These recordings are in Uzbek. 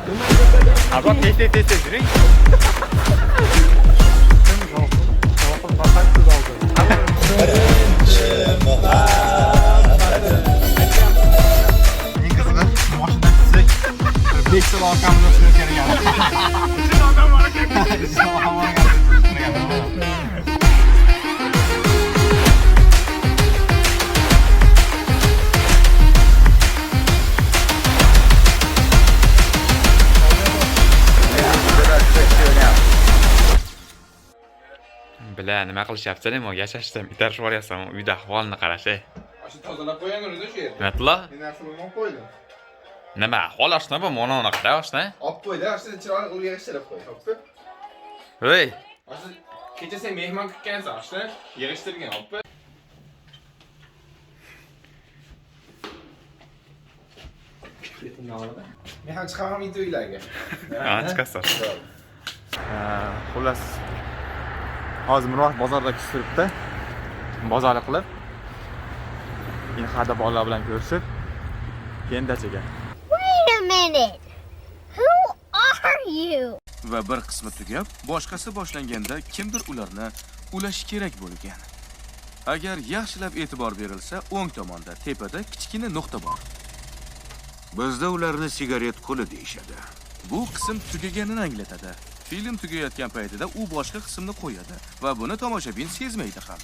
Abrat, tez tez tez tez yuring. Shovqin faqat siz oldingiz. Eng qizig'i, mashinadan tushsak, bir 5 soat orqamizda tushayotgan ekan. Ichida odam bor ekan. Ichida odam bor ekan. Bila, nima qilishyapti, nima yashashdim, itarib yuboryapsan, uyda ahvolni qarash. Shu tozalab qo'ygan o'zi shu yerda. Nimatullo? Men narsa bo'lmay qo'ydim. Nima ahvol, oshna bu, mana uni qara, oshna. Olib qo'ydi, shu chiroyli qilib yig'ishtirib qo'y. Hoppa. Hey, Shu kecha sen mehmon kutgansan, oshna yig'ishtirgan, hoppa. Men ham chiqaman bitta uylarga. Ha, chiqasiz. Xullas, hozir Mirvaqt bozorda kutib turibdi. Bozorlik qilib, keyin hada bolalar bilan ko'rishib, keyin dachaga. Wait a minute. Who are you? Va bir qismi tugab, boshqasi boshlanganda kimdir ularni ulashi kerak bo'lgan. Agar yaxshilab e'tibor berilsa, o'ng tomonda tepada kichkina nuqta bor. Bizda ularni sigaret quli deyishadi. Bu qism tugaganini anglatadi. Film tugayotgan paytida u boshqa qismni qo'yadi va buni tomoshabin sezmaydi ham.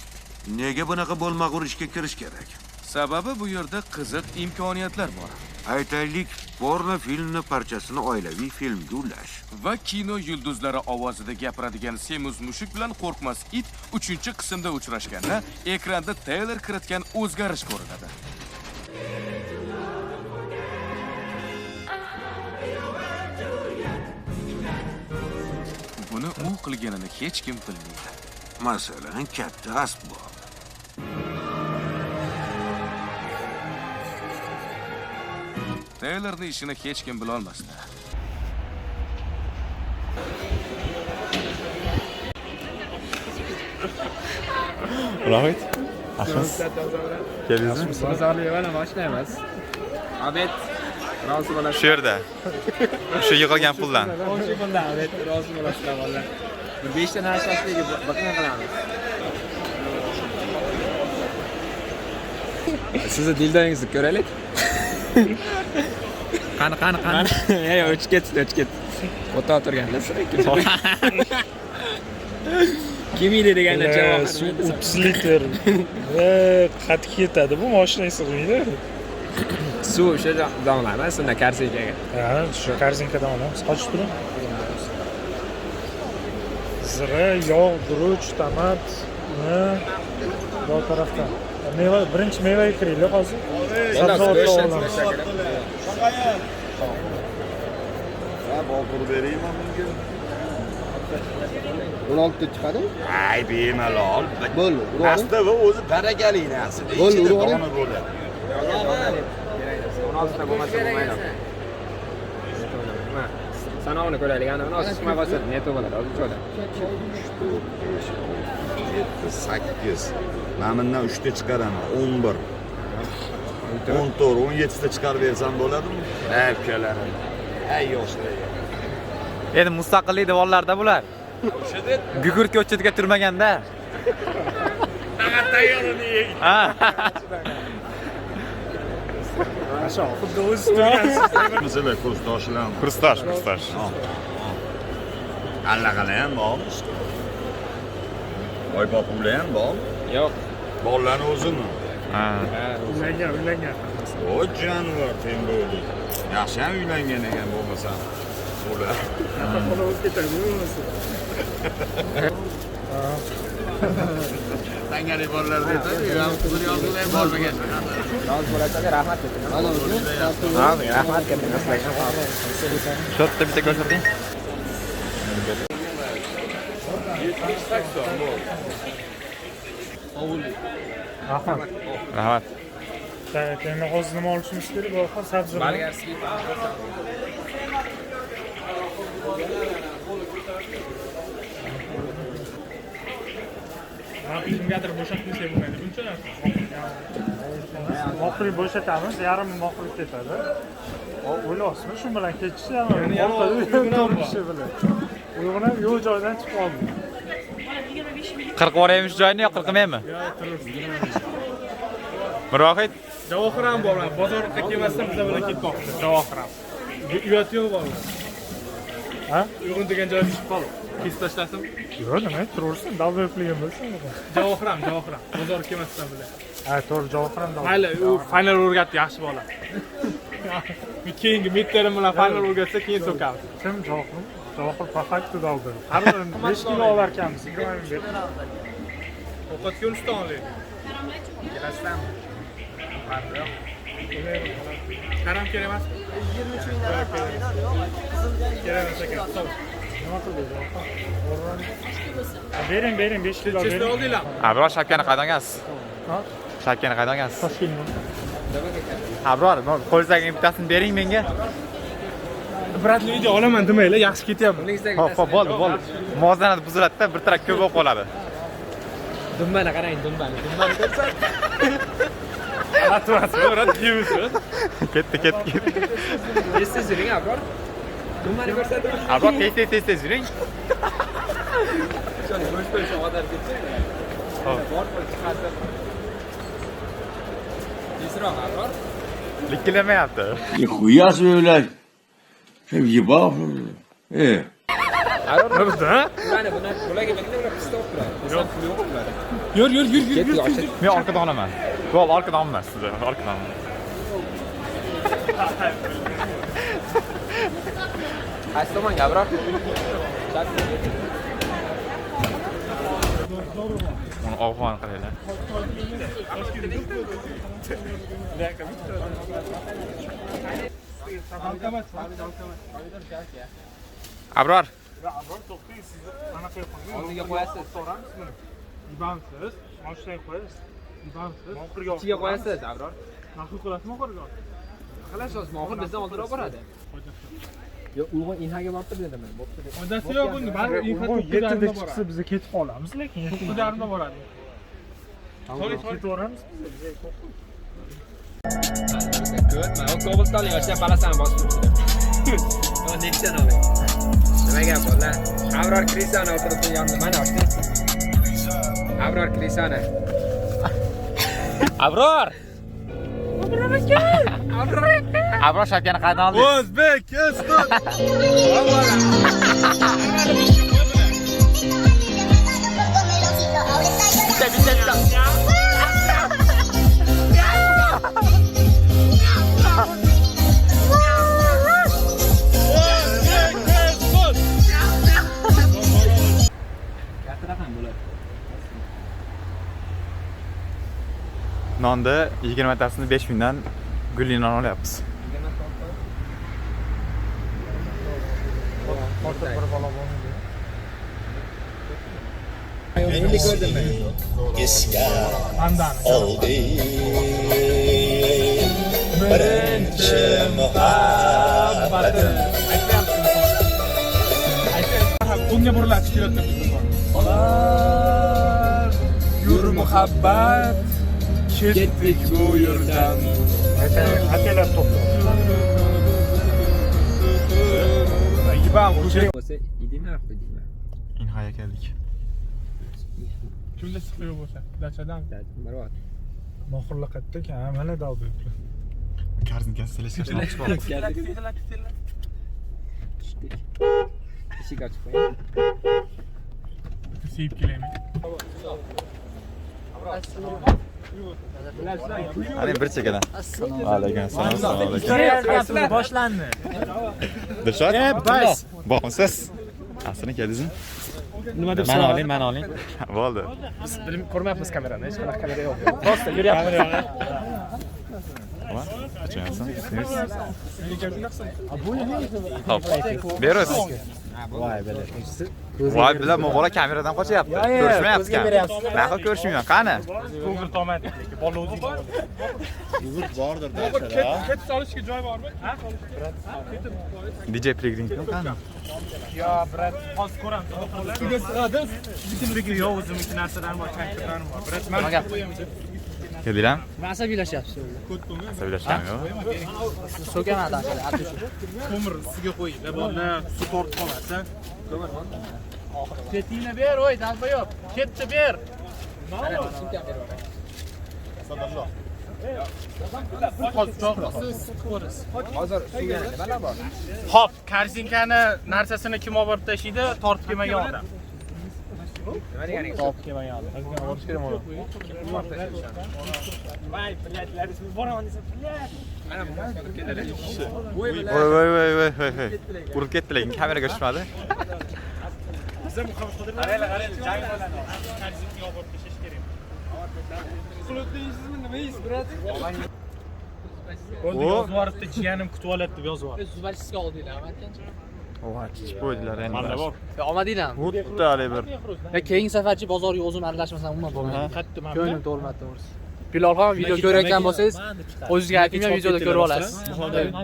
Nega bunaqa bo'lmag'ur ishga kirish kerak? Sababi bu yerda qiziq imkoniyatlar bor. Aytaylik, porno filmni parchasini oilaviy filmga ulash. Va kino yulduzlari ovozida gapiradigan semiz mushuk bilan qo'rqmas it 3-qismda uchrashganda ekranda Taylor kiritgan o'zgarish ko'rinadi. Buni u qilganini hech kim bilmaydi. Masalan, katta asbob. Taylorning ishini hech kim bilolmasdi. Rahmat. Yaxshimisiz? Keldingizmi? Bozorlik mana mashina emas. Obed rozi bo'lasiz. Shu yerda. Shu yig'ilgan puldan. Shu puldan obed rozi bo'lasizlar bolalar. Bir 5 ta narsa baqin qilamiz. Sizni dildoyingizni ko'raylik. Qani, qani, qani. Ey, o'chib ketdi, o'chib ketdi. O'ta o'tirganda Kim yeydi deganda javob Suv 30 litr. Va qatga ketadi bu, mashinaga sig'maydi. Suv o'sha donlarmi, shunda korzinkaga. Ha, shu korzinkadan olamiz. Qochib turing. Zira, yog', guruch, tomat, uni bu tarafdan. Meva, birinchi mevaga kiraylik hozir. Sabzavotlar olamiz. Boltur beraymi bunga? 16 ta chiqadi. Ay, bemalol. Bo'ldi, urib oling. Aslida bu o'zi barakali narsa. Bo'ldi, Ichida urib oling. dona bo'ladi. 16 ta bo'lmasa bo'lmaydi. Nima? Sanovini ko'raylik. Ana 16 chiqmay qolsa neto bo'ladi, hozir cho'da. 3, 4, 5, 6, 7, 8. Mana bundan 3 ta chiqaraman. 11. 14, 17 ta chiqarib bersam bo'ladimi? Ha, ukalarim. Ay, yoshlar. Endi mustaqillik devorlarda bular. Gugurt ko'chatiga turmaganda. Faqat tayyorini yeng. Ha. Xuddi o'zi turgansiz. Masalan, kursdoshlar. Kursdosh, kursdosh. Allaqalar ham bormi? Oy popuvlar ham bormi? Yo'q. Bolalarni o'zimi? Ha. Uylangan, uylangan. O jonivor temboli. Yaxshi ham uylangan ekan bo'lmasa. Ular. Bola bo'lib ketadi, bo'lmasa. Tangalik bolalar desa, ham bormagan. Rozi bo'lasizlar, rahmat katta. Rahmat katta sizlarga. Shu yerda bitta ko'rsating. Rahmat. Rahmat. Так, endi hozir nima olishimiz kerak? Bu sabzi. Bolgarskiy Kimgadir bo'shatmasak bo'lmaydi buncha narsa. Moqlik bo'shatamiz, yarmi moqlik ketadi. O'ylayapsizmi shu bilan ketishni? To'rt kishi bilan. Uyg'un ham yo'q joydan chiqib oldi. Qirqib yuboraymi shu joyni yo qirqmaymi? Mirvohid, Javohir ham bor, bozorga kelmasdan bizlar bilan ketmoqchi. Javohir ham. Uyati yo'q bolalar. Ha? Uyg'un degan joyga tushib qoldi. Kesib tashlasin. Yo'q, nima turaversin, долбоёб ligini bilsin. Javohir ham, Javohir ham. Bozorga kelmasdan bilan. Ha, to'g'ri, Javohir ham. Mayli, u final o'rgatdi, yaxshi bola. Keyingi midterm bilan final o'rgatsa, keyin so'kamiz. Kim Javohir? Javohir по факту долбоёб. Har bir 5 kilo olar ekanmiz, 20 ming berib. Ovqatga unisdan olaylik. Kelasizlarmi? Karam kerak emas. 23 mingdan kerak emas ekan. Nima qildi Javohir? Bering, bering, 5 kilo Chesni bering. oldinglar. Abror, shapkani qayerdan olgansiz? Ha? Shapkani qayerdan olgansiz? Toshkentdan. Abror, qo'lingizdagi bittasini bering menga. Брат li video olaman demanglar, yaxshi ketyapman. Hop, hop, bo'ldi, bo'ldi. Muvozanat buziladi-da, bir taraf ko'p bo'lib qoladi. Dumbani qarang, dumbani. Dumbani ko'rsat. G'alati, брат, yeymiz. Ketdi, ketdi, ketdi. Tez tez yuring, Abror. Dumbani ko'rsatib. Abror, tez tez tez tez yuring. Shuni go'sht qo'ysa odam ketsa. Hop. Bor qo'l chiqarsa. Tezroq, Abror. Likkilamayapti. Нихуя себе, блядь. Что, въебал, что ли? Nima? Ularni buni bularga berganda ular pista olib turadi. Yo'q, pul yo'q ularda. Yur, yur, yur, yur, Ketdik, yur. ochadi. Men orqadan olaman. Bo'ldi, orqadan olmas sizni, orqadan olaman. Qaysi tomonga, Abror? Chap. Uni og'von qilinglar. Abror, Abror, to'xtang, siz anaqa qo'ying. Oldiga qo'yasiz. So'ramiz buni. Ibamsiz, mashinaga qo'yasiz. Ibamsiz. Oxirga Ichiga qo'yasiz, Abror. Naql qilasizmi oxirga? Qilasiz, Mohir bizdan oldinroq boradi. Yo'q, Uyg'un Inhaga borib tur dedim. Bo'pti deb. Foydasi yo'q buni, baribir Inha Uyg'un 7da 9:30 da chiqsa boradi. biz ketib qolamiz, lekin 9:30 da boradi. Ketaveramiz. Ko'rma, o Cobalt oling, o'sha balasani bosib turibdi. Yo, Nexia oling. Nima gap bolalar? Abror Krisana o'tiribdi yonida. Mana ochdi. Abror Krisana. Abror! Abror aka! Abror aka! Abror, shapkani qayerdan oldingiz? O'zbekiston! Bitta, bitta, bitta. O'zbekiston! Katta ham bo'ladi. Nonni 20 tasini 5 mingdan gulli non olyapmiz. Orta bir bola bo'lmaydi. Endi ko'rdim men. Pandani. Birinchi muhabbatim. Bunga buriladi kelayotgan bizni. Yur muhabbat, ketdik bu yerdan. Ataylab to'xtab. Yibam, Bo'lsa, idin narxi deyman. Inhaga keldik. Kimda siqilib bo'lsa, dachadan. Marvat. Mohirlar qayerda ekan? Ha, mana долбоёб lar. Korzinkasi selishga. Tushdik. Eshik ochib qo'ying. Sevib kelaymi? Ana bir chekkadan. Alaykum assalom. Assalomu alaykum. Boshlandi. Dilshod? Bas. Bormisiz? Aslini keldingizmi? Nima deb Mani oling, mani oling. Bo'ldi. Biz bilim ko'rmayapmiz kamerani, hech qanaqa kamera yo'q. Просто yuryapmiz. Qachon? Hop. Beruz. Voy bala. Voy bilan mo'g'ola kameradan qochyapti. Ko'rishmayapti. Naqa ko'rishmayman. Qani? Google olmaydi lekin bola o'zing. Yugurt bordir dachada. Ketib solishga joy bormi? Ha? DJ Prigring qani? Yo, брат, hozir ko'ramiz. Ustiga sig'adi. Biznikida yo'q, o'zimniki narsalarim bor, chankirlarim bor. Брат, Nima gap? Keldinglarmi? Nima asabiylashyapsiz? Asabiylashganim yo'q. So'kaman tashqari. Ko'mir ustiga qo'yinglar, bolalar, suv tortib qolmasin. Ketingni ber, oy, dalbayob. Ketdi ber. Hozir suvga nimalar bor? Hop, korzinkani narsasini kim olib borib tashlaydi? Tortib kelmagan odam. Nima deganingiz? Tortib kelmagan odam. Borish kerak uni. Voy, блядь, boraman desa, блядь. Mana bu olib keldilar. Voy voy voy voy voy voy. Urib ketdi lekin kameraga tushmadi. Qaranglar, qaranglar, jang bo'ladi. Korzinkani olib borib tashlash kerak. Bo'ldi, yozib yuboribdi, jiyanim kutib oladi deb yozib yuboribdi. Zubarchisiga oldinglarmi aytgancha? Voy, chichib qo'ydilar endi. Mana bor. Olmadinglarmi? Xuddi hali bir. Ya keyingi safarchi bozorga o'zim aralashmasam umuman bo'lmaydi. Qattiq mana. Ko'nglim to'lmadi to'g'risi. Bilolxon video ko'rayotgan bo'lsangiz, o'zingizga aytmayman, videoda ko'rib olasiz.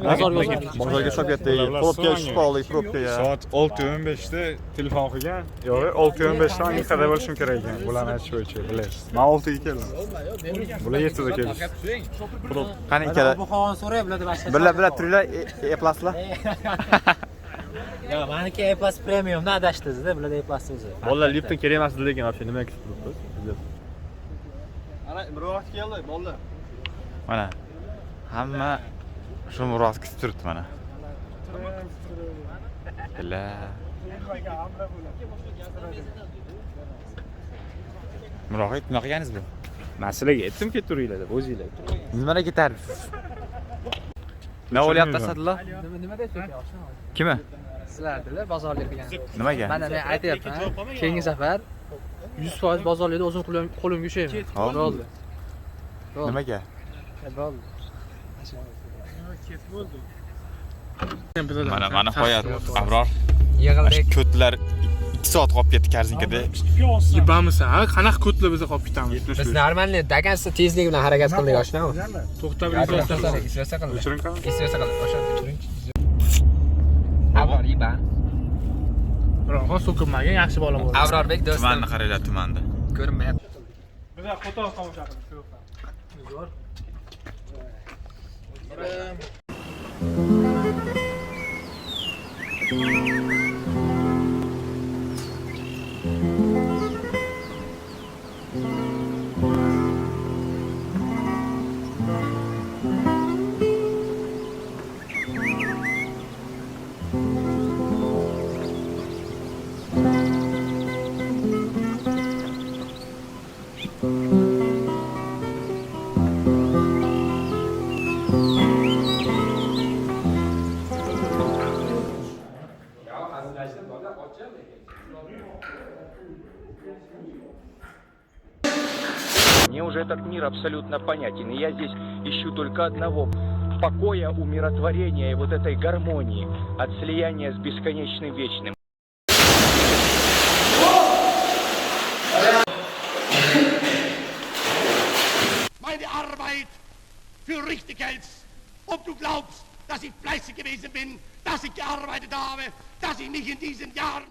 Bozorga o'zim. Bozorga chiqib ketdik. Probkaga tushib qoldik, probkaga. Soat 6:15 da telefon qilgan. Yo'q, 6:15 dan Inqada bo'lishim kerak ekan. Bularni aytish bo'yicha bilasiz. Men 6 ga keldim. Bular 7 da kelishdi. Qani ikkala. Ob-havoni so'ray, bularda boshqa. Birla birla turinglar, E-pluslar. Yo'q, meniki E+ premiumdan adashdingiz-da, bularda E+ o'zi. Bolalar Lipton kerak emas lekin вообще nima kutib turibsiz? Ana Mirvaqt keldi, bolalar. Mana hamma shu Mirvaqt kutib turibdi mana. Bila. Mirvaqt nima qilganingiz bu? Men sizlarga aytdim keturinglar deb, o'zinglar. Nimaga ketardingiz? Nima bo'lyapti Asadullo? Nima deb so'rayapsiz? Kimi? Sizlardilar bozorlik qilgan. Nimaga? Mana men aytyapman, keyingi safar 100% bozorlikda o'zim qo'limga ushlayman. Bo'ldi. Nimaga? Bo'ldi. Mana mana nihoyat Abror Yig'ildik. Ko'tlar 2 soat qolib ketdi korzinkada. Yibamisan, ha? Qanaqa ko'tlar biza qolib ketamiz? Biz normalniy dagansa tezlik bilan harakat qildik, oshnami? To'xtab Izlasa qildi. Izlasa qildi. O'sha o'chiring. Abror yiban. Biroq so'kinmagan, yaxshi bola bo'ldi. Abrorbek do'stim. Tumanni qaranglar, tumanda. Ko'rinmayapti. Biza qo'toq tomosha qildik shu yoqdan. Zo'r. Мне уже этот мир абсолютно понятен, и я здесь ищу только одного – покоя, умиротворения и вот этой гармонии от слияния с бесконечным вечным. Meine Arbeit für richtig hältst, ob du glaubst, dass ich fleißig gewesen bin, dass ich gearbeitet habe, dass ich mich in diesen Jahren...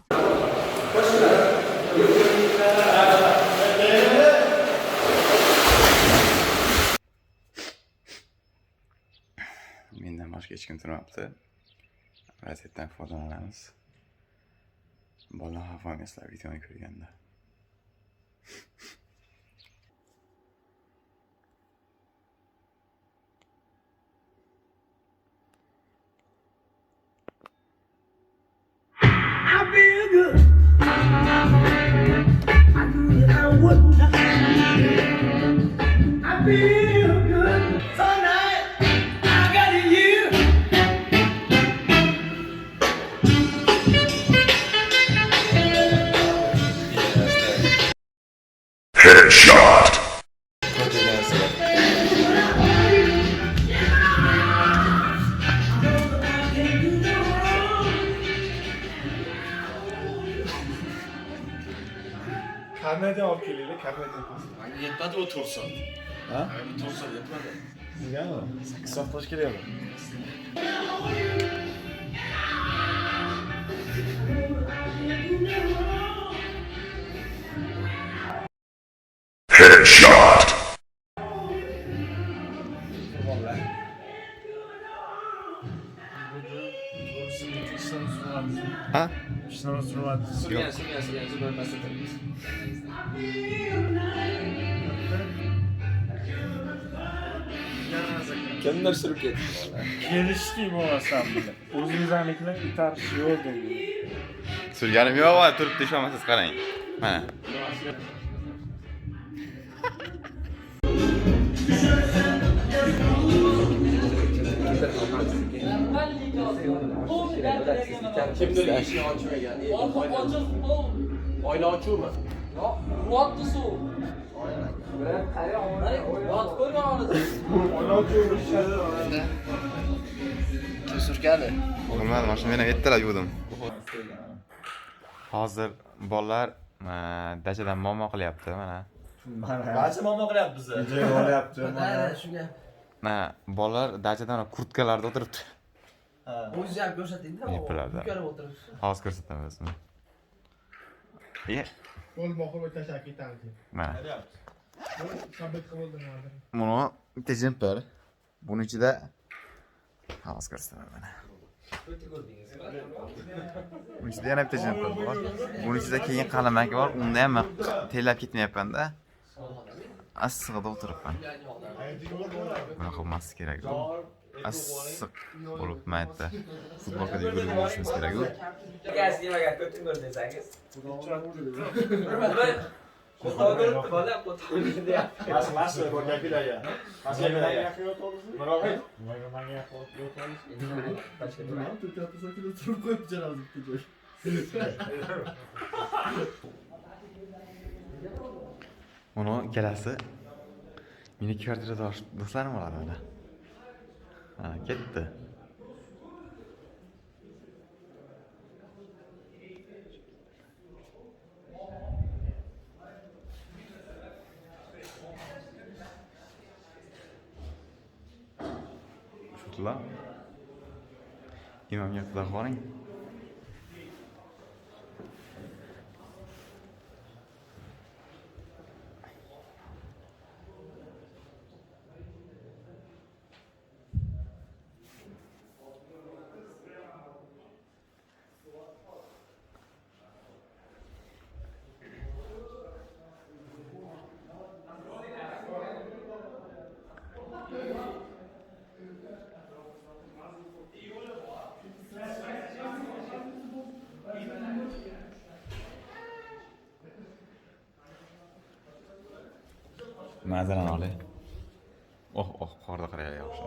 Mendan boshqa hech kim turmabdi. Vaziyatdan foydalanamiz. Bolalar xafa emaslar videoni ko'rganda. I feel good. I knew that I would not. I feel good. Tonight, I got you. Headshot. Karneden olib kelinglar, karneden. Yetmadi o 4 soat. Ha? 4 soat yetmadi. Sizgami? 8 soat qilish kerak edi. Headshot. surmadingiz. Ha? Hech nima surmadingiz. Surgan, surgan, surgan, surgan pastda turibmiz. Kimdir surib ketdi. Kelishdik bo'lmasam bilan. O'zimizniklar itarish yo'q dedi. Surganim yo'q, va turibdi, ishonmasangiz qarang. Mana. Kimdir eshikni ochmagan. Oyna ochuvmi? Yo'q, uryapti suv. Kim surgani? Bilmadim, mashina men ham ertalab yuvdim. Hozir bolalar dachadan muammo qilyapti mana. Qancha muammo qilyapti bizni? Joy olyapti mana shunga. Mana bolalar dachadan kurtkalarda o'tiribdi. O'zingiz ham ko'rsating-da. Ko'rib o'tiribsiz. Hozir ko'rsatamiz. Ye. Qo'l moxir tashlab ketamiz. Mana. Buni bitta jemper. Buni ichida hozir ko'rsataman mana. Buni ichida yana bitta jemper bor. Buni ichida keyin qalamaki bor. Unda ham men terlab ketmayapman-da. Assig'ida o'tiribman. Bunaqa bo'lmasligi kerak. Issiq bo'lib maytda futbolkada yugurib yurishimiz kerak-ku. Gaz yemagan ko'tin ko'r desangiz. Qo'tog'i turibdi bola, qo'tog'i deyapti. Mash ko'rgan. Mash Nimaga menga yaqin o'tamiz? Turib qo'yib jaramiz bitta joy. Buni ikkalasi meni kvartiradosh do'stlarim bo'ladi mana. Mana ketdi. Shutla. Imomga xudo xoring. Manzarani olay. Oh, oh, qorda qaraylar yaxshi.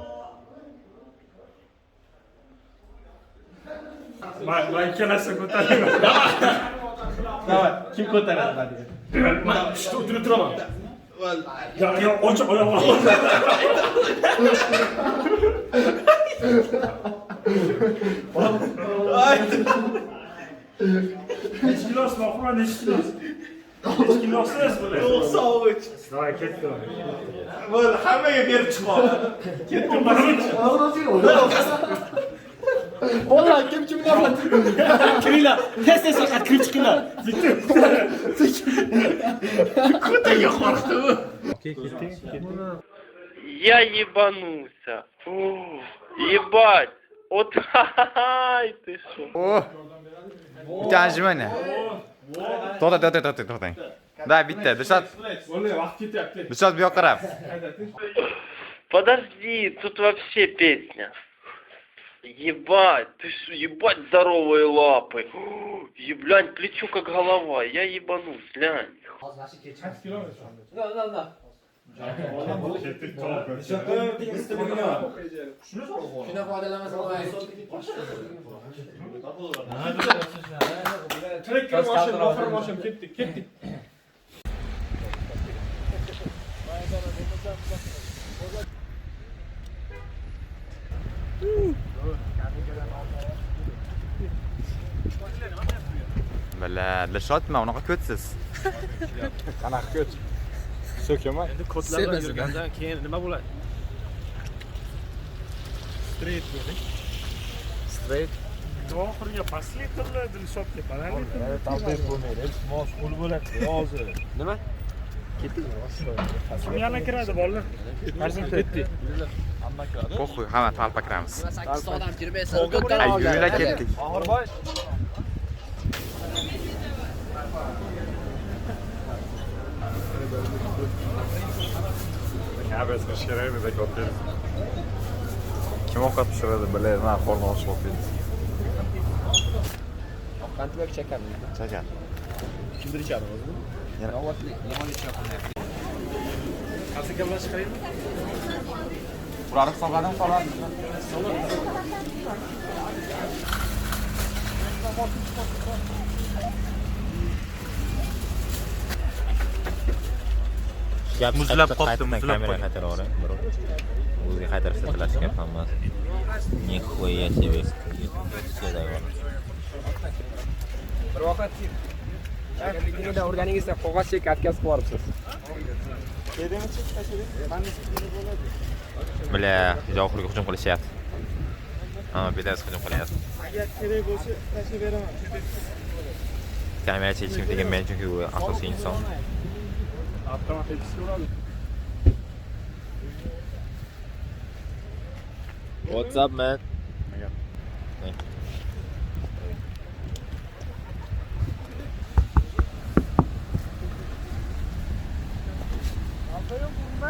Man ikkalasi ko'taraman. Давай, kim ko'taradi mani? Man shu o'tirib turaman. Yo, ochiq oyog'im. Necha kilosi Mahmud, necha kilosi? Necha kilosiz bular? 93. Давай, ketdi. Bo'ldi, hammaga berib chiqib. Ketdim, Bolalar kim kimni oladi? Kiringlar, tez-tez faqat kirib chiqinglar. Ko'taga qo'rqdi u. Я ебанулся. Ебать. Вот ай ты шо. Oh. Bitta anjumani. To'xta, to'xta, to'xta, to'xtang. Da, bitta. Dilshod. Bo'ldi, vaqt ketyapti. Dilshod bu yoqqa qarab. Подожди, тут вообще песня. Ебать, ты шо, ебать здоровые лапы. Еблянь, плечо как голова. Я ебанусь, глянь. На, на, на. Shundan foydalanmasa bo'lmaydi. Trekka mashina, oxir mashina ketdik, ketdik. Bala, Dilshodmi unaqa ko'tsiz? Qanaqa ko't? So'kaman. Endi kodlar bilan yurgandan keyin nima bo'ladi? Straight bo'ling. Straight. Oxirgi pastlik qildi, Dilshodga balandlik qildi. Talpib bo'lmaydi. Iltimos, qo'l bo'ladi hozir. Nima? Ketdik. Kim yana kiradi bolalar? Ketdik. Похуй, hamma толпа kiramiz. 8 odam kirmaysan. Ay, yo'lga ketdik. Kabez qilish kerak edi, olib. Kim ovqat pishiradi, bilmayman, qorni och bo'lib ketdi. Qantib yoki shakarmi? Shakar. Kimdir ichadi o'zi? Yana. Qaysi bilan chiqaraymi? Ularni hisobladim, hisobladim. Muzlab qopti, muzlab Kamera qaytarib yuboring, birov. O'ziga qaytarib ishlatilashgan hammasi. Нихуя себе. Все давай. Bir vaqt shakarligini urganingizda qog'oz chek отказ qilib yuboribsiz. Бля, Johirga hujum qilishyapti. Hamma bedaz hujum qilyapti. Agar kerak bo'lsa, tashlab beraman. Kamerachi hech kim teginmaydi, chunki u asosiy inson. Avtomatik uradi. What's up, man? Thank you.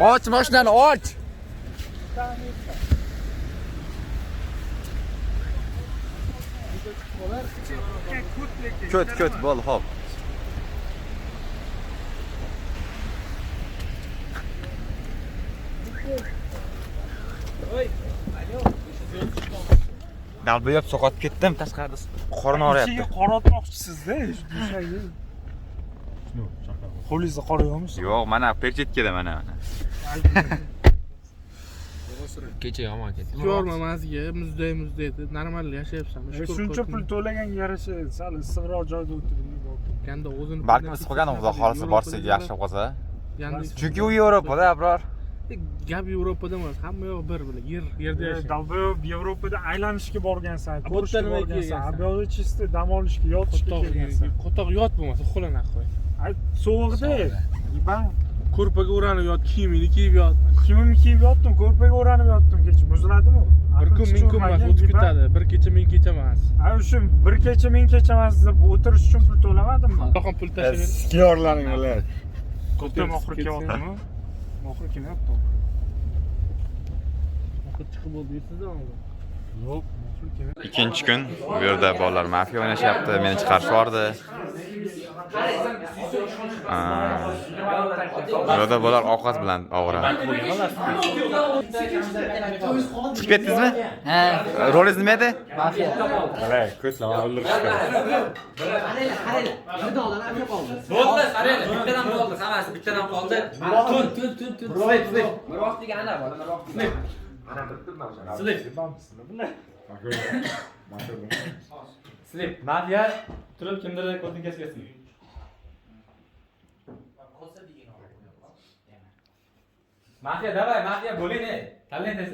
Och mashinani, och. Ko't, ko't, bo'ldi, hop. Dalbayab so'qotib ketdim, tashqarida qorin og'riyapti. Ichiga qor otmoqchisiz-da, shu. Qo'lingizda qor yo'qmi? Yo'q, mana perchetkada mana. Kecha yomon ketdi. Yorma mazga, muzday muzday deb normal yashayapsan. Shuncha pul to'laganga yarasha sal issiqroq joyda o'tirib. Ganda o'zini Balkim issiq qolgan, xudo xolasa borsak yaxshi bo'lib qolsa. Chunki u Yevropada, abror. Gap Yevropada emas, hamma yoq bir bilan yerda yashaydi. Dalbayob Yevropada aylanishga borgansan, ko'rishga borgansan, bu yoqda чисто dam olishga, yotishga kelgansan. Qo'toq yot bo'lmasa, uxla naqoy. Ay, sovuqda. Iban ko'rpaga o'ranib yot, kiyimingni kiyib yot. Kiyimimni kiyib yotdim, ko'rpaga o'ranib yotdim kecha. Muzladimi? Bir kun ming kun emas, o'tib ketadi. Bir kecha ming kecha emas. Ay, o'sha bir kecha ming kecha emas deb o'tirish uchun pul to'lamadimmi? To'qon pul tashlab. Sikyorlaring ular. Ko'pdan oxiri kelyaptimi? Oxiri kelyapti. Oxiri chiqib bo'ldi deysizmi? Yo'q, oxiri kelyapti. Ikkinchi kun bu yerda bolalar mafiya o'ynashyapti, meni chiqarib yubordi. Bu yerda bolalar ovqat bilan ovora. Chiqib ketdingizmi? Ha. Rolingiz nima edi? Mafiya. Qara, ko'zlama o'ldirish kerak. Bo'ldi, qarang, bittadan qoldi, hammasi bittadan qoldi. Tun, tun, tun, tun. Slip, slip. Mirvoq degan ana bola, mirvoq. Slip. Slip. Slip. Mafiya turib kimdir ko'zini kesib ketsin. Mafiya, давай, mafiya bo'ling, ey. Tanlang tez.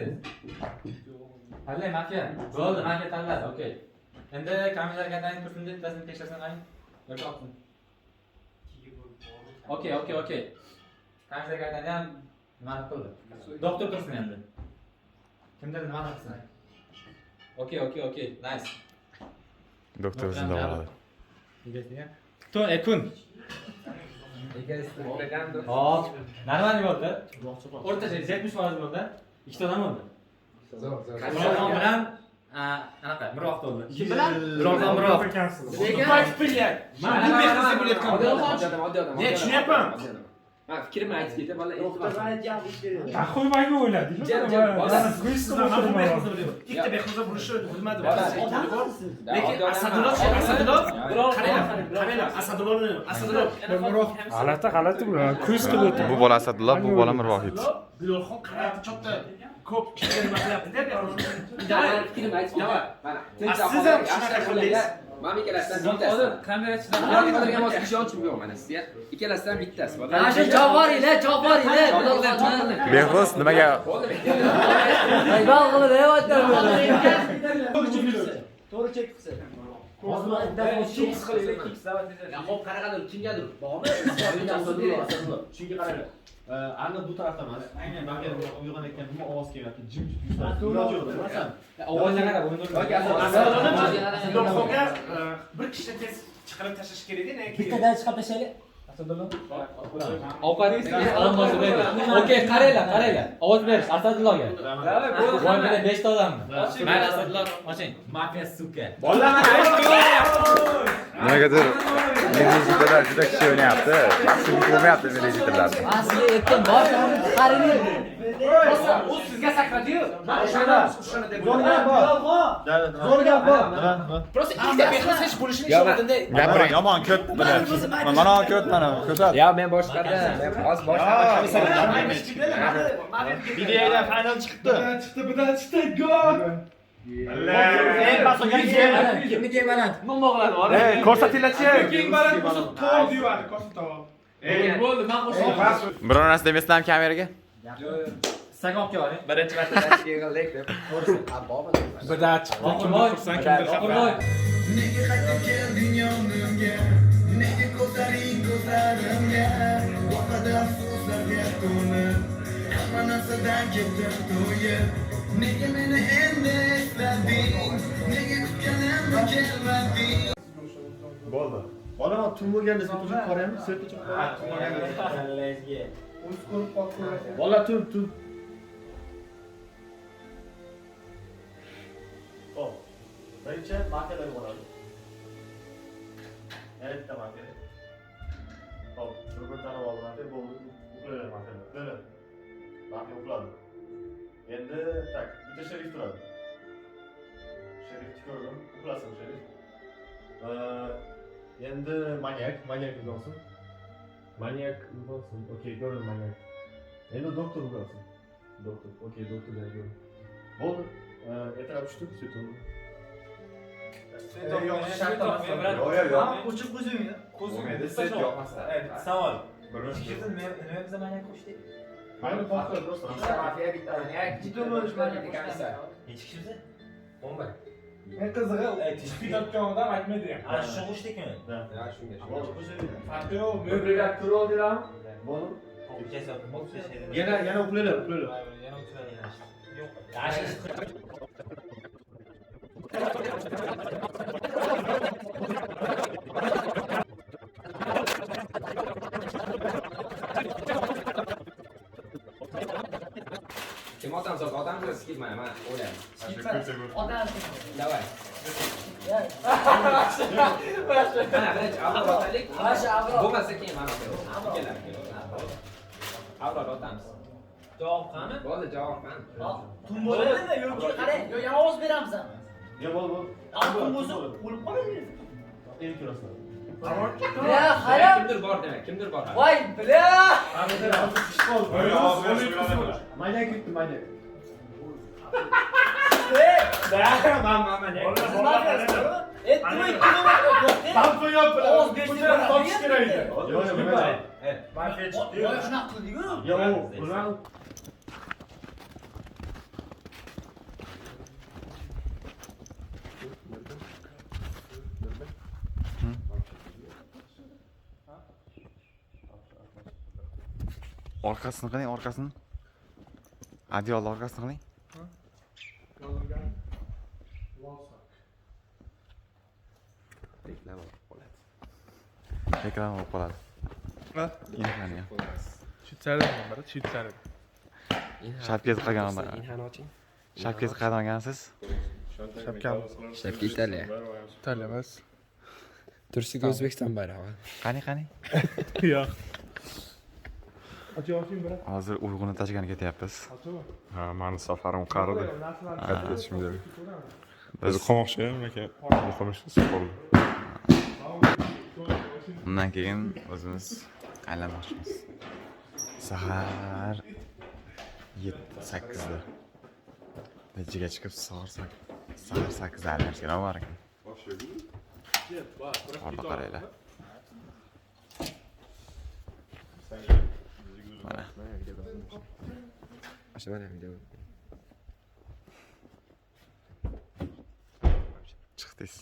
Tanlang mafiya. Bo'ldi, mafiya tanladi, okey. Endi kameralar tanlang tursin deb bittasini tekshirsin qarang. Yoki otsin. Okey, okey, okey. Kameralar ham nimani qildi? Doktor tursin endi. Kimdir nimani qilsin? Okey, okey, okey. Nice. Doktor o'zini davoladi. Tun, kun. Hop, normal bo'ldi. O'rtacha 70% bo'ldi. Ikkita odam bo'ldi. Mirolxon bilan anaqa Mirvoq bo'ldi. Kim bilan? Mirolxon Mirvoq. Man bu mehnatga bo'layotgan. Oddiy odam. Ne tushunyapman? Men fikrimni aytib ketay, bola. Taxoy manga o'yladingiz. Ikkita Behro'za burishi bilmadi. Lekin Asadullo, Asadullo, qaranglar, qaranglar, Asadulloni, Asadullo. G'alati, g'alati bular. Ko'z qilib o'tirdi. Bu bola Asadullo, bu bola Mirvohid. Bilolxon qarayapti, chopda ko'p kishiga nima qilyapti-da Behro'z. Fikrimni aytib ketay. Mana, siz ham shunaqa qildingiz. Mana ikkalasidan bittasi. Kamerachidan qoldirgan bo'lsa ishonchim yo'q mana sizga. Ikkalasidan bittasi. Mana shu javoringlar, javoringlar. Behro'z nimaga? Aybal qilib aytyapti. To'g'ri chek qilsa. Hozir kiks qilaylik, kiks давай. Ya hop qanaqadir kimgadir bormi? Asadullo. Chunki qaranglar. Aniq bu tarafda emas. Aynan mafiya uyg'onayotgan nima ovoz kelyapti? Jimjit yuzlar. Masalan, ovozga qarab o'yinda. Asadullohga bir kishini tez chiqarib tashlash kerak edi, lekin bittadan chiqarib tashlaylik. Asadullo. Ovqat okey, qaranglar, qaranglar. Ovoz berish Asadulloga. Voy, mana 5 ta odammi? Mayli Asadullo, oching. Mafiya suka. Bolalar nimagadir militsiyalar juda kishi o'ynayapti. Yaxshi ko'rmayapti militsiyalarni. Aslida aytdim, bor, qarang. U sizga sakradi-yu. Men o'shani deb Zo'r gap bor. Zo'r gap bor. Просто ikkita mehnat hech bo'lishini ishondim-da. Gapiring. Yomon ko't bilan. Mana ko't mana ko'sat. Ya men boshqada, men hozir boshqa Videoda final chiqibdi. Chiqdi, bidan chiqdi, gol. Kimniki baland? Ey, ko'rsatinglarchi. Eng baland bo'lsa tog' deyiladi, ko'rsatov. Bo'ldi, men qo'shaman. Biror narsa demasdan kameraga. Instagram olib keling. Birinchi marta tashkil qildik deb. Bidan chiqdi. Kimdir xursand, kimdir xafa. Nega qaytib kelding yonimga? Nega ko'zlaring ko'zlarimga? Bu qadar so'zlarga to'lib, hamma narsadan ketdim to'yib. Nega meni endi eslading? Nega kutganimni kelmading? Bo'ldi. Bola tun bo'lganda svet o'chib qaraymi? Svet o'chib Kallangizga. O'z ko'rib qolib. Bola tun tun. Hop. Birinchi mafiyalar bo'ladi. Yana bitta mafiya. Hop, bir tanib oldi mafiya bo'ldi. Uxlaydi mafiya. Uxlaydi. Mafiya uxladi. Endi tak, bitta sherif turadi. Sherifni ko'rdim, uxlasin sherif. Endi manyak, manyak uyg'onsin. Manyak uyg'onsin. Okey, ko'rdim manyak. Endi doktor uyg'onsin. Doktor, okey, doktorlar ko'rdim. Bo'ldi. Ertalab tushdim, svet o'ndi. Yo'q, yo'q. O'chib qo'ying. Bo'lmaydi, svet yoqmasa. Savol. Birinchi nima biza manyak qo'shdik? Mayli, foxlar просто. Ikkita mafiya, bitta manyak, bitta komissar. Necha kishi biza? 11. Eng qizig'i, chiqib ketgan odam aytmaydi ham. Ana shu qo'shdikmi? Ha, shunga. Farqi yo'q. Men brigad turib oldilarmi? Bo'ldi. Bo'ldi. Yana yana uxlanglar, uxlanglar. Yana uxlanglar. Yo'q. Kim otamiz? Otamiz skip mana, men o'ylayman. Odam. Давай. Mana birinchi Abror otaylik. Bo'lmasa keyin mana otaylik. Abror otamiz. Javob qani? Bo'ldi, javob qani? Tun bo'ladimi yoki qarang, yo yana ovoz beramiz ham. Yo, bo'ldi, bo'ldi. Tun bo'lsa o'lib qoladi. Endi ko'rasizlar. Ya, haram. Kimdir bor demak, kimdir bor. Voy, бля. Manyak yutdi, manyak. Da, man manyak. Topish kerak edi. Yo'q, yo'q, mafiya chiqdi. Voy, shunaqa qildi-ku. Yo'q, ular Orqasini qiling, orqasini. Adyolni orqasini qiling. Reklama bo'lib qoladi. Reklama bo'lib qoladi. Inhani. Shvetsariyadan biri, Shvetsariya. Shapkasi qilgan odam. Inhani oching. Shapkasi qayerdan olgansiz? Shapkam. Shapka Italiya. Italiya emas. Tursiga O'zbekiston bayrog'i. Qani, qani? Yo'q. Hozir Uyg'unni tashlagani ketyapmiz. Ha, mani safarim qaridi. Qaytib ketishim kerak. O'zi qolmoqchi edim, lekin muhim ish qoldi. Undan keyin o'zimiz aylanmoqchimiz. Sahar 7-8da. Nechaga chiqib sahar 8da aylanish kerak bor ekan. Orada qaranglar. Mana. Mana video. Chiqdingiz.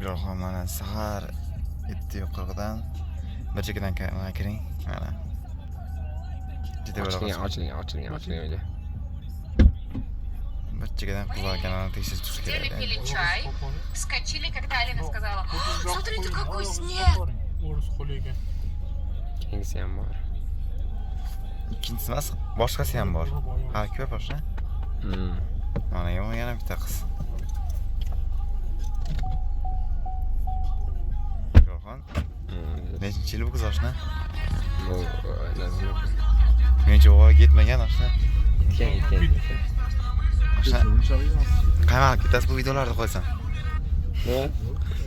Biroq mana sahar 7:40dan bir chekkadan kiring, mana. Juda Ochilgan, ochilgan, ochilgan, ochilgan uyda. Bir chekkadan qizlar kanalini tekshirib chiqish kerak. Пили чай, вскочили, когда Алина сказала: «Смотрите, какой снег!» O'ris qo'li ekan. Keyingisi ham bor. Ikkinchisi emas, boshqasi ham bor. Ha, ko'p boshqa. Mana yana bitta qiz. Yo'qon. Nechinchi yil bu qiz oshna? Bu Menimcha voyaga yetmagan oshna. Yetgan, yetgan. Oshna. Qamalib ketasiz bu videolarni qo'ysam. Nima?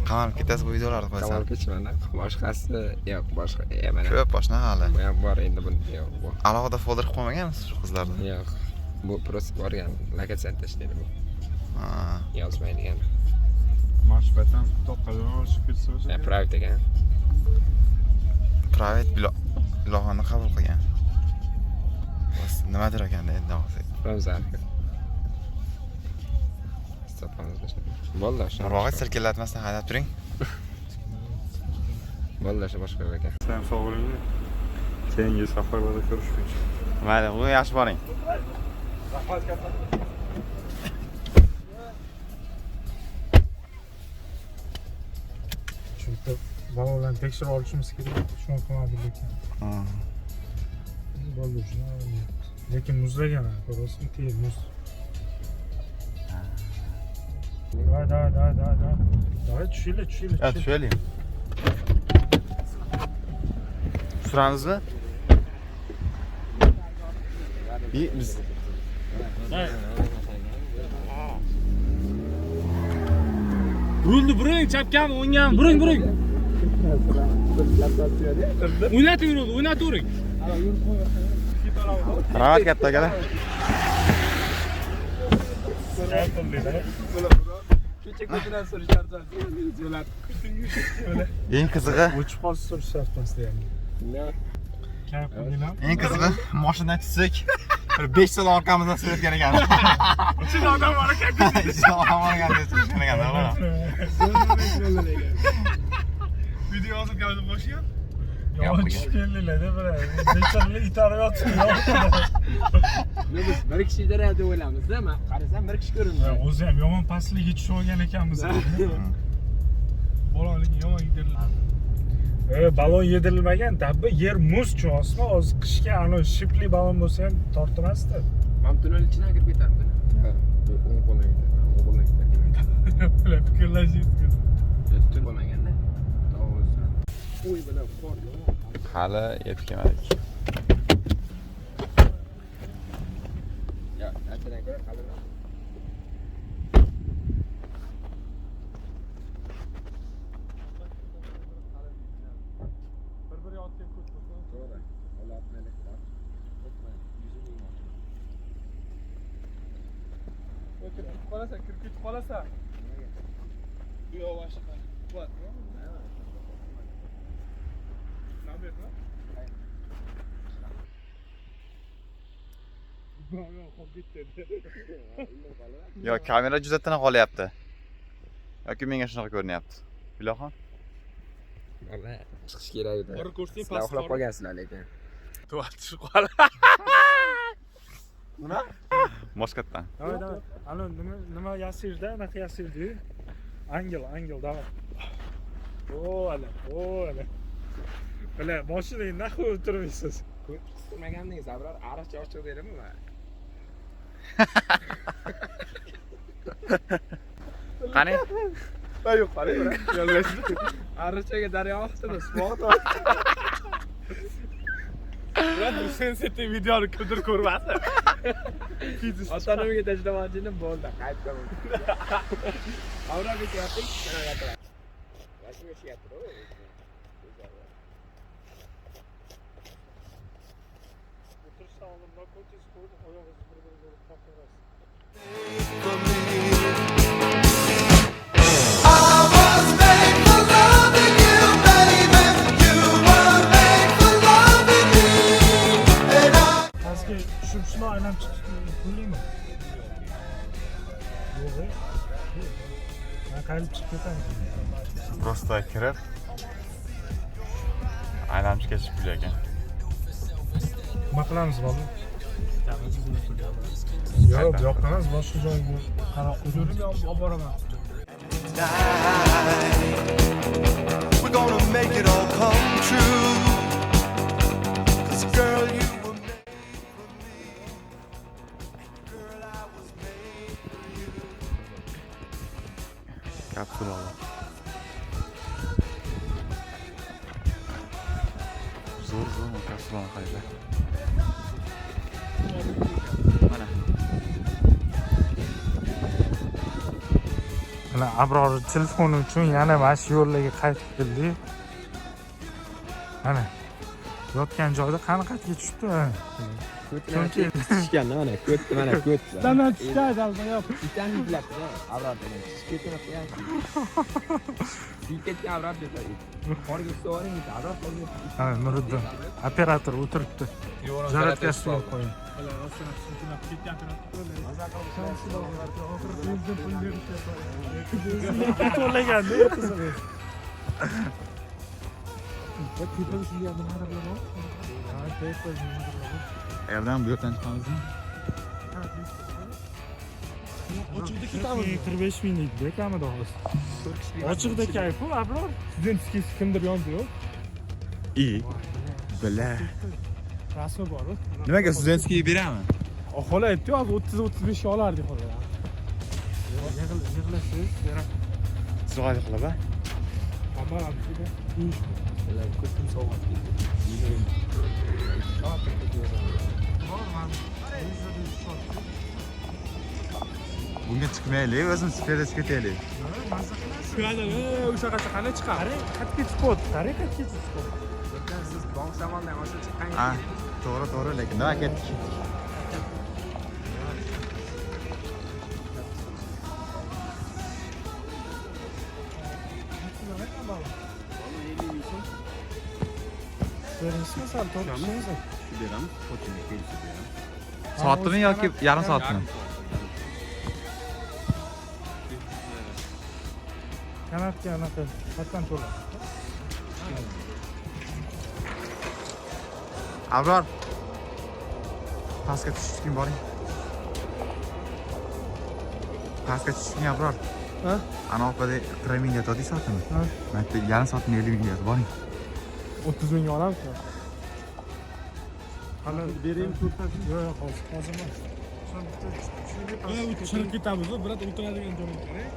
Qamalib ketasiz bu videolarni qo'ysam. Qamalib ketishmanda. Boshqasi yo'q, boshqa. Mana. Ko'p oshna hali. Bu ham bor endi buni yo'q bu. Alohida folder qilib qo'ymaganmisiz shu qizlarni? Yo'q. Bu prosta borgan lokatsiyani tashlaydi bu. Ha. Yozmaydigan. Mana shu paytdan to'qqadan olishib ketsa o'sha. Private ekan. Private ilohani qabul qilgan. Bas nimadir ekanda endi hozir. Ramzan. Bo'ldi, o'sha. Murvog'it sirkillatmasdan haydab turing. Bo'ldi, o'sha boshqa yo'q ekan. Sen sog' bo'ling. Keyingi safarlarda ko'rishguncha. Mayli, u yaxshi boring. Rahmat katta. Shu bitta ballonlarni tekshirib olishimiz kerak. Shuni qilmadik lekin. Bo'ldi, shuni. Lekin muzlagan, ko'rasizmi, tez muz. Давай, давай, давай, давай, давай. Давай, tushaylik, tushaylik. Ha, tushaylik. Suramizmi? Biz Rulni buring, chapgami, o'nggami, buring, buring. O'ynating rulni, o'ynatavering. Rahmat katta akalar. Kecha ko'chadan surishardi. Eng qizig'i o'chib qolsa surishardi ya'ni. Eng qizig'i mashinadan tushsak, bir 5 soat orqamizdan surayotgan ekan. Ichida odam bor ekan. Ichida odam bor ekan, surayotgan ekan. Video yozib boshga. Yomon tushib keldinglar-da, bir. Necha itarib yotibdi. Biz bir kishi itaradi deb o'ylamizda, men qarasam bir kishi ko'rindi. O'zi ham yomon pastligiga tushib olgan ekanmiz. Balonlik yomon yediriladi. Balon yedirilmagan, tabi yer muz tushasizmi? Hozir qishga ana shipli balon bo'lsa ham tortmasdi. Mana tunnel ichidan kirib ketardi. Ha, o'ng qo'ldan ketadi, o'ng qo'ldan ketadi. Fikrlashingiz. Tun bo'lmaganda. O'y bilan qor yomon. Hali yetib kelmadik. Ya, anchadan ko'ra qalinroq. Bir-biriga otgan ko'p bo'lsa. To'g'ri. Ular meni bor. O'tmaydi. 100 ming. Kirib ketib qolasan, kirib ketib qolasan. Bu yoq boshqa. Quvvat. Yo, kamera juda tiniq olyapti. Yoki menga shunaqa ko'rinyapti. Bilaxon? Mana chiqish kerak edi. Borib ko'rsang past uxlab qolgansizlar lekin. Tuval tushib qoldi. Nima? Boshqatdan. Давай, давай. Ana nima nima yasirda, anaqa yasirdi. Angel, angel, давай. O, ala, o, ala. Bila, mashinangni nahvo o'tirmaysiz. Ko'rmagandingiz, Abror ariqcha ochiq deydimi? Qani? Yo'q, qarang, yo'llashdi. Ariqchaga daryo oqdimi? Suvoq. Biroq bu sensitiv videoni kimdir ko'rmasin. Ota-onamga tashlamoqchi edim, bo'ldi, qaytdim. Abror ketyapti, mana gapiradi. Mashina eshiyapti. O'tirishdan oldin narkotik qo'yib, oyog'ingizni bir-biriga urib qoqaverasiz. Pastga tushib shuni aylanib chiqib qo'yaymi? Yo'q. Men qayrilib chiqib ketaman. Просто kirib aylanib ketish pul ekan. Nima qilamiz bola? Yo'q, bu yoqdan emas, boshqa joyga qarab qo'yib olib boraman. We're gonna make it all come true. 'Cause girl, you were made for me. Girl, I was made for you. Kapsulalar. Zo'r zo'r kapsulalar qaranglar. Mana. Mana Abror telefoni uchun yana mana shu yo'llarga qaytib keldik. Mana yotgan joyda qani qayerga tushibdi? Tushganda mana ko'tdi, mana ko'tdi. Tamam tushadi albatta. Bittani yuklabdi, Abror degan. Tushib ketyapti. Tushib ketgan Abror deb. Qorga tushib Abror qorga. Ha, Nuriddin operator o'tiribdi. Zaryadkasi qo'yib qo'ying. To'laganda qizim. Yerdan bu yoqdan chiqamizmi? Ochiqda ketamiz. 45 ming deydi kamida hozir. Ochiqda kayf-ku, Abror. Studentskiy kimdir yonda yo'q. I. Bila. Rasmi bor-ku. Nimaga studentskiy berami? Xola aytdi-yu, hozir 30-35 ga olardik xola. Yig'ilasiz, beradi. Chiroyli qilib, a? Hamma Ko'zim sovg'at ketdi. Bunga chiqmaylik, o'zimiz superga chiqib ketaylik. O'shaqacha qanday chiqadi? Qarang, qayerga chiqyapti? Qarang, qayerga chiqyapti? Lekin siz bog' samondan oshib chiqqan. Ha, to'g'ri, to'g'ri, lekin nima ketdik. Berinsizmi sal, to'rt kishimiz? Shu beramiz, xotinga kelsa beramiz. Soatmi yoki yarim soatmi? Kanatga anaqa qatdan to'la. Abror. Pastga tushishga boring. Pastga tushishga Abror. Ha? Ana opada 40 ming deyotdi soatini. Ha? Mana yerda yarim soatini 50 ming deyapti, boring. 30 mingga olamizmi? Hali beraymi to'rttasi? Yo'q, yo'q, hozir, hozir emas. Tushirib ketamiz, birat o'tiradigan joyi kerak.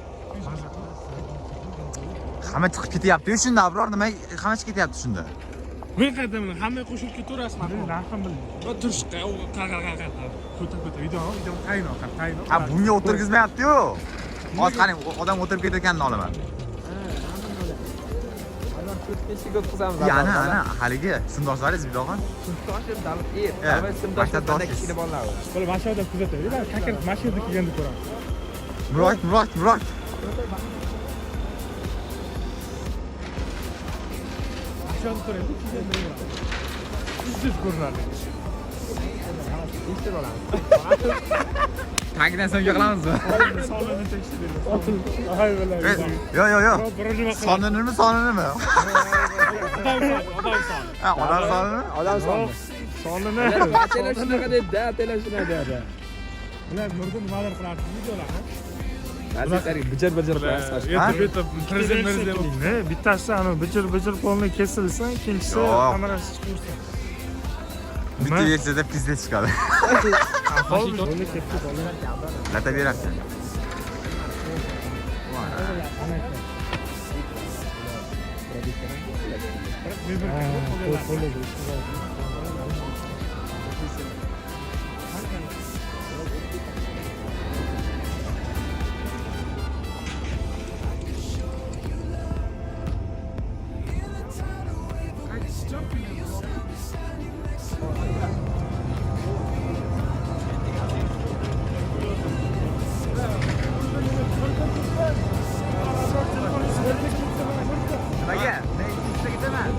Hamma chiqib ketyapti-yu shunda Abror, nima hamma chiqib ketyapti shunda? Men qayerdan bilaman? Hamma qo'shilib ketaverasizmi? Narxini bilmayman. Va turishqa, u qara qara qara. Ko'ta ko'ta video, video tayino, tayino. Ha, bunga o'tirgizmayapti-yu. Hozir qarang, odam o'tirib ketayotganini olaman. Ana, ana, haligi simdoshlaringiz bidog'on. Simdoshim, simdoshim kichkina bolalar. Bo'la, mana shu yerda kuzataylik. Kakir mana shu yerda kelganda ko'ramiz. Murod, Murod, Murod. Mana shu yerda turaylik, kelganda ko'ramiz. Siz ko'rinadi. Tekshirib olamiz. Tagidan so'ng qilamizmi? Sonini tekshiraylik. Ay billahi. Yo'q, yo'q, yo'q. Soninimi, soninimi? Odam soni, odam soni. Ha, odam sonini? Odam soni. Sonini. Atela shunaqa dedi, atela shunaqa dedi. Ular Nurda nimalar qilardi videolarni? Ba'zi bijir-bijir qilasiz. Yetib, prezident prezident. Bittasi ana bijir-bijir polni kesilsa, ikkinchisi kamerasi chiqursa. Bitta versiyada pizdet chiqadi. Lata berasiz. Nimaga? Men ikkita ketaman.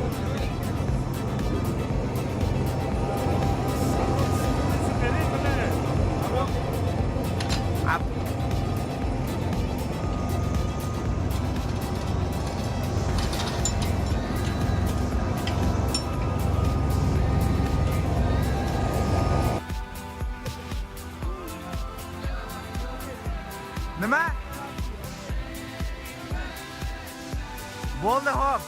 Bo'ldi, hop.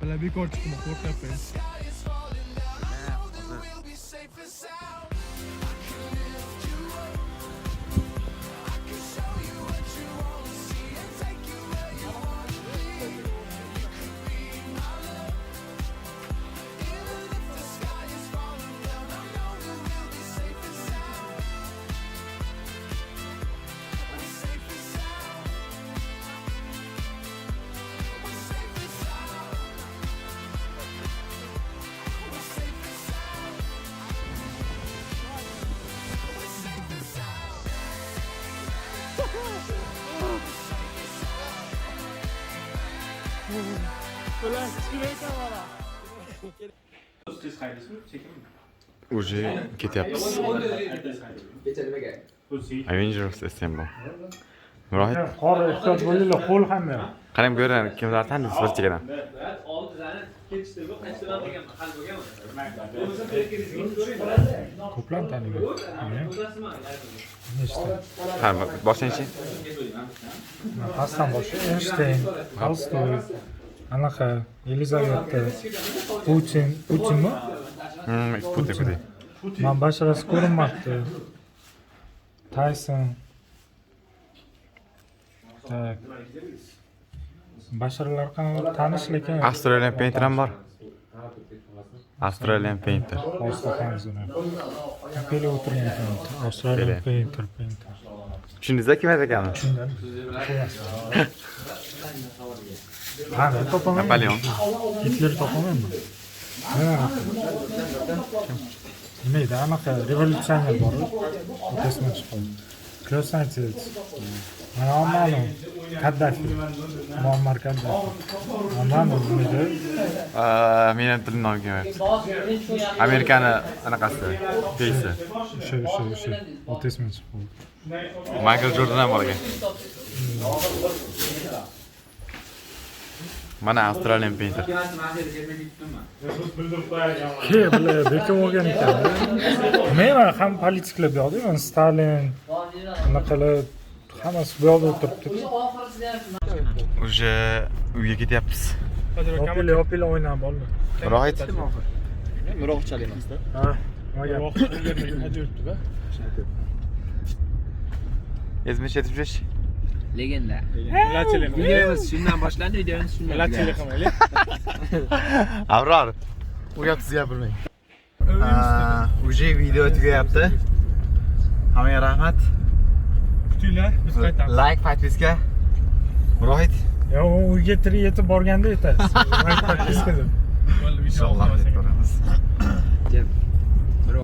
Bular bekor chiqma, qo'rqyapman. Уже ketyapmiz. Avengers Assemble. Murohid, Qor ehtiyot bo'linglar, qo'l hamma. Qarang bu yerdan kimlar taniysiz bir chekkadan. Ko'plar taniyman. Nechta? Ha, boshlanchi. Pastdan boshla. Einstein, Tolstoy, anaqa Yelizaveta, Putin, Putinmi? Putin, Putin. Man basharasi ko'rinmabdi. Tyson. Так. Basharalar qanaqa tanish lekin Australian Painter ham bor. Australian Painter. Hozir topamiz uni. Pele o'tirgan ekan. Australian Painter, Painter. Tushundingizmi kim ekanini? Tushundim. Qani topaman? Napoleon. Hitler topamanmi? Ha. Nima edi? Anaqa revolyutsioner bor. Otasini chiqdi. Krasnodar. Mana ma'lum. Kaddafi. Muammar Kaddafi. Mana nima edi? Meni ham tilim nomi kelmayapti. Amerikani anaqasi, peysi. O'sha. Otasini chiqdi. Michael Jordan ham bor ekan. Mana Australian Painter. Ke, bular bekim bo'lgan ekan. Men ham politiklar bu yoqda, mana Stalin, anaqalar hammasi bu yoqda o'tiribdi. Уже uyga ketyapmiz. Opila, opila o'ynab bo'ldi. Rohit. Miroqchalik emasda. Ha, nima gap? Yuribdi-da. Ezmish 75. Legenda. Millatchilik qilmaylik. Videomiz shundan boshlandi, videomiz shundan. Millatchilik qilmaylik. Abror, u gap siz gapirmang. Уже video tugayapti. Hammaga rahmat. Kutinglar, biz qaytamiz. Like, podpiska. Murohid. Yo, uyga tirik yetib borganda aytasiz. Like, podpiska deb. Inshaalloh ko'ramiz. Jim.